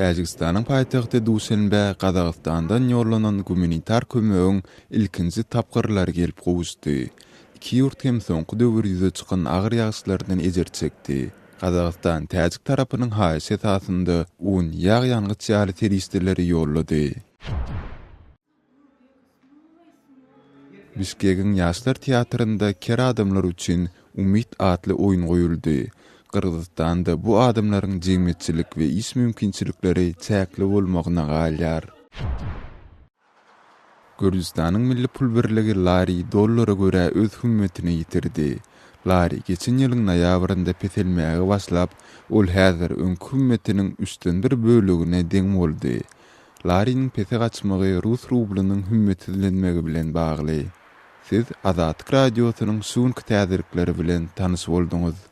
Täjigistanyň paýtagty Duşenbä Gazagystandan ýollanan gumanitar kömegiň ilkinji tapgyrlary gelip gowuşdy. Iki ýurt hem soňky döwür ýüze çykan agyr ýagyşlardan ejir çekdi. Gazagystan täjik tarapynyň haýyşy esasynda un, ýag-ýangyç ýaly serişdeleri ýollady. Bişkegiň Ýaşlar teatrynda ker adamlar üçin Umyt atly oýun goýuldy. Gyrgyzystanda bu adamlaryň jemgyýetçilik we iş mümkinçilikleri çäkli bolmagyna galýar. Gürjüstanyň milli pul birligi lari dollara görä öz hümmetini ýitirdi. Lari geçen ýylyň noýabrynda peselmäge başlap, ol häzir öňki hümmetiniň üçden bir bölegine deň boldy. Lariniň pese gaçmagy rus rublynyň hümmetsizlenmegi bilen bagly. Siz Azatlyk Radiosynyň şu günki täzelikleri bilen tanyş bolduňyz.